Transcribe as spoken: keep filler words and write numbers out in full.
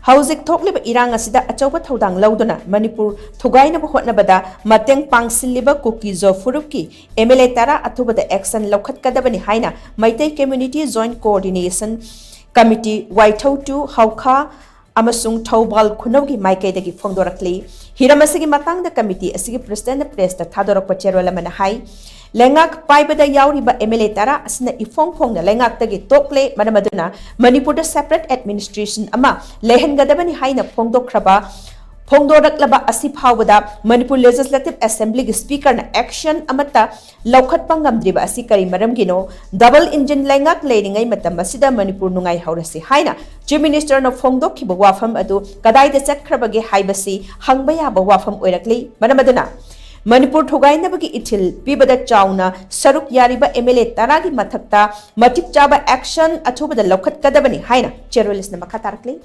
ꯍꯧꯖꯤꯛ ꯊꯣꯛꯂꯤꯕ ꯏꯔꯥꯡ ꯑꯁꯤꯗ ꯑꯆꯧꯕ ꯊꯧꯗꯥꯡ ꯂꯧꯗꯨꯅ ꯃꯅꯤꯄꯨꯔ ꯊꯨꯒꯥꯏꯅꯕ ꯍꯣꯠꯅꯕꯗ ꯃꯇꯦꯡ ꯄꯥꯡꯁꯤꯜꯂꯤꯕ ꯀꯨꯀꯤ ꯖꯣ ꯐꯨꯔꯨꯞꯀꯤ MLA ꯇꯔꯥ ꯑꯊꯨꯕꯗ action ꯂꯧꯈꯠꯀꯗꯕꯅꯤ ꯍꯥꯏꯅ Meitei Community Joint Coordination Committee, Waithou ꯇꯨ, ꯍꯧꯈꯥ ꯑꯃꯁꯨꯡ ꯊꯧꯕꯥꯜ ꯈꯨꯅꯧꯒꯤ ꯃꯥꯏꯀꯩꯗꯒꯤ ꯐꯣꯡꯗꯣꯔꯛꯂꯤ꯫ ꯍꯤꯔꯝ ꯑꯁꯤꯒꯤ ꯃꯇꯥꯡꯗ committee ꯑꯁꯤꯒꯤ president ꯅ press ꯇ ꯊꯥꯗꯣꯔꯛꯄ ꯆꯦꯔꯣꯜ ꯑꯃꯅ ꯍꯥꯏ, ꯂꯩꯉꯥꯛ ꯄꯥꯏꯕꯗ ꯌꯥꯎꯔꯤꯕ MLA ꯇꯔꯥ ꯑꯁꯤꯅ ꯏꯐꯣꯡ ꯐꯣꯡꯅ ꯂꯩꯉꯥꯛꯇꯒꯤ ꯇꯣꯛꯂꯦ, ꯃꯔꯝ ꯑꯗꯨꯅ ꯃꯅꯤꯄꯨꯔꯗ separate administration ꯑꯃ ꯂꯩꯍꯟꯒꯗꯕꯅꯤ ꯍꯥꯏꯅ ꯐꯣꯡꯗꯣꯛꯈ꯭ꯔꯕ, ꯐꯣꯡꯗꯣꯔꯛꯂꯕ ꯑꯁꯤ ꯐꯥꯎꯕꯗ ꯃꯅꯤꯄꯨꯔ Legislative Assembly ꯒꯤ speaker ꯅ action ꯑꯃꯠꯇ ꯂꯧꯈꯠꯄ ꯉꯝꯗ꯭ꯔꯤꯕ ꯑꯁꯤ ꯀꯔꯤ ꯃꯔꯝꯒꯤꯅꯣ? Double engine ꯂꯩꯉꯥꯛ ꯂꯩꯔꯤꯉꯩ ꯃꯇꯝ ꯑꯁꯤꯗ ꯃꯅꯤꯄꯨꯔ ꯅꯨꯡꯉꯥꯏꯍꯧꯔꯁꯤ ꯍꯥꯏꯅ Chief Minister ꯅ ꯐꯣꯡꯗꯣꯛꯈꯤꯕ ꯋꯥꯐꯝ ꯑꯗꯨ ꯀꯗꯥꯏꯗ ꯆꯠꯈ꯭ꯔꯕꯒꯦ ꯍꯥꯏꯕꯁꯤ ꯍꯪꯕ ꯌꯥꯕ ꯋꯥꯐꯝ ꯑꯣꯏꯔꯛꯂꯤ꯫ ꯃꯔꯝ ꯑꯗꯨꯅ ꯃꯅꯤꯄꯨꯔ ꯊꯨꯒꯥꯏꯅꯕꯒꯤ ꯏꯊꯤꯜ ꯄꯤꯕꯗ ꯆꯥꯎꯅ ꯁꯔꯨꯛ ꯌꯥꯔꯤꯕ MLA ꯇꯔꯥꯒꯤ ꯃꯊꯛꯇ ꯃꯇꯤꯛ ꯆꯥꯕ action ꯑꯊꯨꯕꯗ ꯂꯧꯈꯠꯀꯗꯕꯅꯤ ꯍꯥꯏꯅ ꯆꯦꯔꯣꯜ ꯑꯁꯤꯅ ꯃꯈꯥ ꯇꯥꯔꯛꯂꯤ꯫